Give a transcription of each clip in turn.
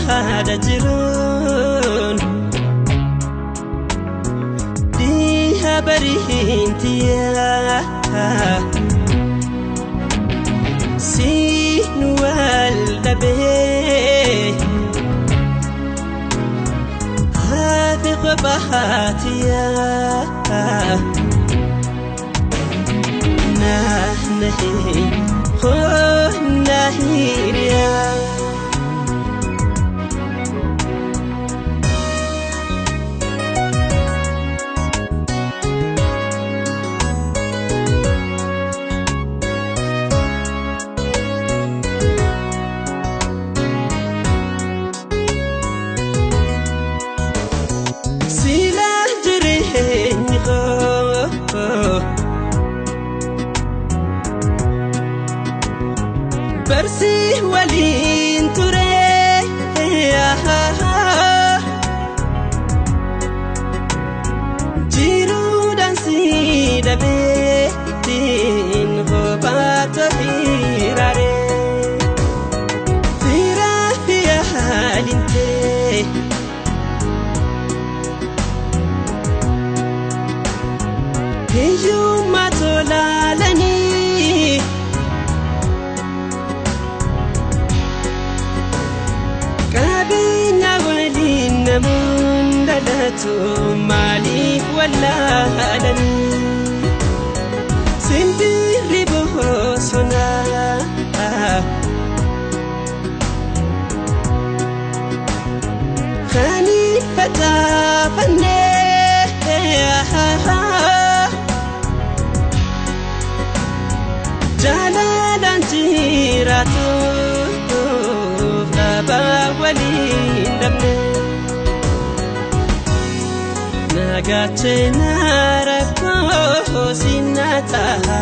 Baada jiruun Diha bariintiyaa Siin wal dhabee Hafi qobaatiyaa Naahnahi khonnahiriyaa Barsi waliin ture jiruudhaan si dhabeetiin kophaatu hiraare firaa fi haalintee hiyyummaa tolaalanii. Qabeenya waliin namoonni dhalatu maaliif wallaalanii? Simbirri bosonaa kan hin facaafannee jaalalaan jiraatu. Waliin dhabne nagaachena rakkoo sinnataa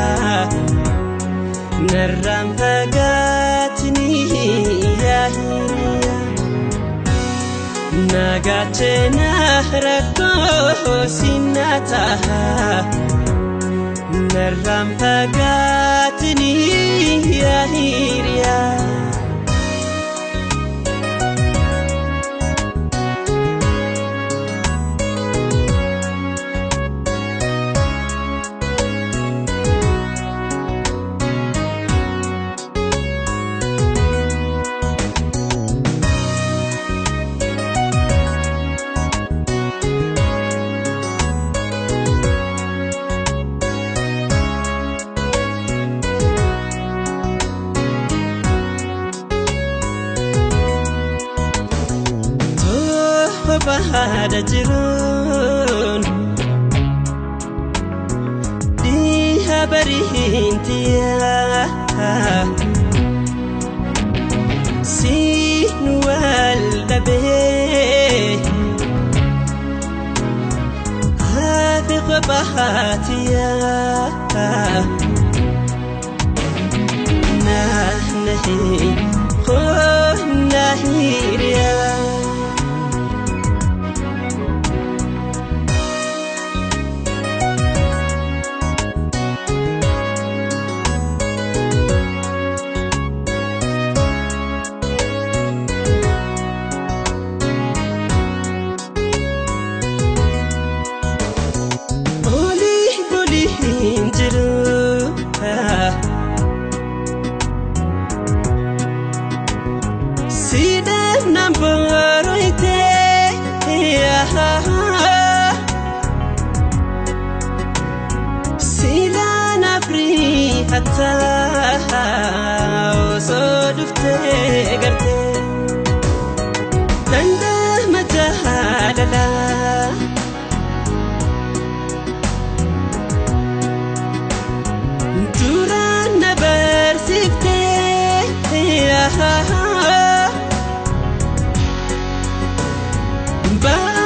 narraan fagaatinii yaahiriya nagaachena rakkoo sinnataa narraan fagaatinii yaahiriya. Baada jiruun Diha bariintiyaa Siin wal dhabee Hafi qobaatiyaa Naahnahi khonnahiriyaa Siidhaaf nan boroitee Siilaan afriifataa osoo dhuftee gartee Danda'ama jaalalaa Duraan na barsiiftee Bye.